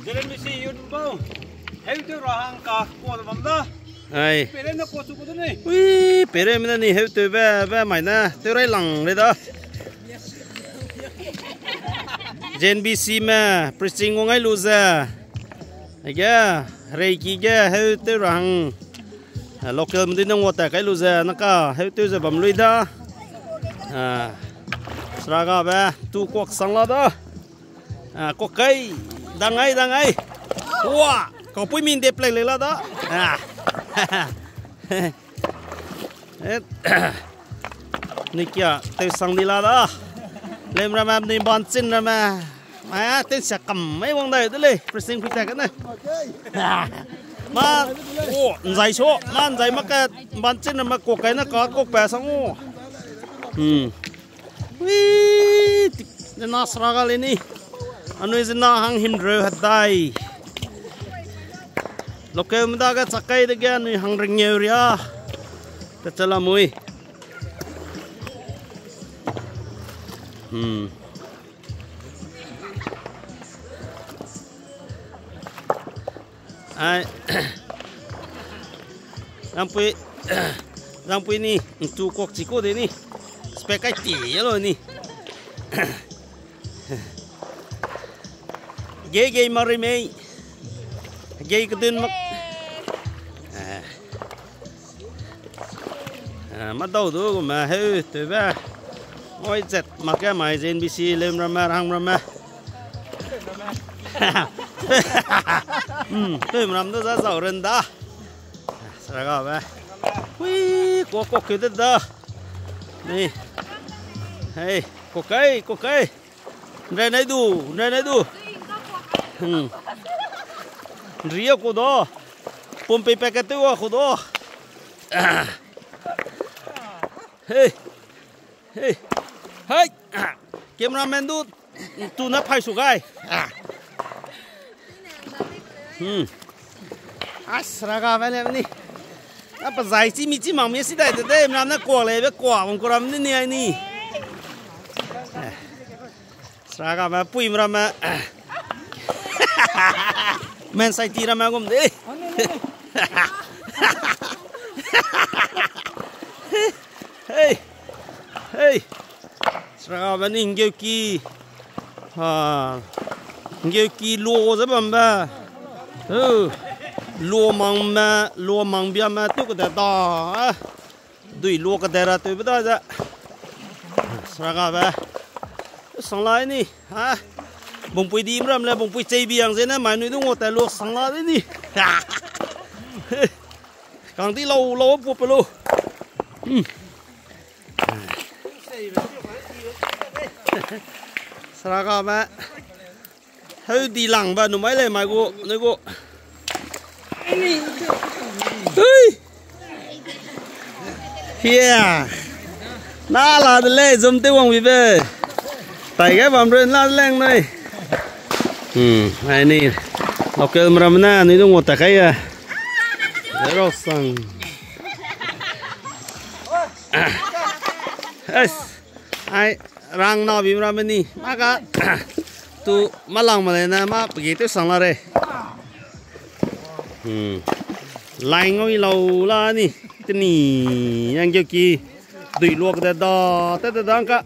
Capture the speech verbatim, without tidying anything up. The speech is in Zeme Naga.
Jeremy si yun bau. Heu tew ra hang ka ko bam da. Ai. Pere na ko chu ko de nei. Ui, pere me ni heu tew be, be mai na. Tew rai lang le da. J N B C me preaching wang ai lu ze. Ege, reiki ge heu tew ra hang. Ah, local mdui nang wata kai lu ze, naka heu tew ze bam lui da. Ah, sraga be, tu kok sang la da. Ah, kok kai, dangai, dangai. Wa, kau pui min de plek le la da. Ah. Eh, ni kia, tew sang di la da. Lem ramme, ni ban chin ramme. Mai a, ten sia kam mai wang dai de lei, pressing pui ta kane. Ma, o, nzai so, ma nzai ma ka, ban chin ramme kok kai na ka kok pa sang o. Hmm. Ui, tik, ne na sraga le ni. Anui ze na hang him reu hadai. Local mda ga chakai de ga anui hang rengeu ria. Te chala mui. Hmm. Ai. Rangpui, rangpui ni, ntu kok chi ko de ni. Spek kai ti yelo ni. Gei gei mari mei. Gei kedun mak. Ah. Ah, ma dau du gu ma heu tew be. Oi zet mak ke mai J N B C lem ramme, rang ramme. Hmm, tew ram du za zau ren da. Sraga be. Ui, ko ko ke de da. Ni. Hei, ko kai, ko kai. Nre nai du, nre nai du. Hmm. Nri a ku do. Pumpe packet tew a ku do. Hey. Hey. Hai. Cameraman du tu na phai su gai. Hmm. As raga vele ni. A pa zai chi mi chi mang mi si dai de de, mram na kuak le be kuak bang kuram ni ni ai ni. Sraga me pui mram me. Men sai ti ram me gum de. Hey. Hey. Sraga me ni nggeuki. Ha. Nggeuki lo ze bam be. Heu. Lo mang me, lo mang bia me tu ke de da. Dui lo ke de ra tew be da ze. Sraga be. Sang lai ni. Ha. Bungpui di mram le bungpui chei bi yang ze ne mai nui du ngo tai lo sang la de ni. Kang di lau lau pu pe lo. Hmm. Sraga me. Heu di lang ba nu mai le mai gu, nui gu. Ui. Hia. Na la de lei, zum te wang bi be. Tai ge bam run la de leng nui. Hmm, ai ni. Local mram na, nui du ngo ta kai ya. Zero sang. Yes. Ai, rang na bi mram ni. Ma ga. Tu ma lang ma le na, ma pagi tu sang la re. Hmm. Lai ngau i lau la ni. Te ni, yang geu ki. Dui luak de da, te de da ka.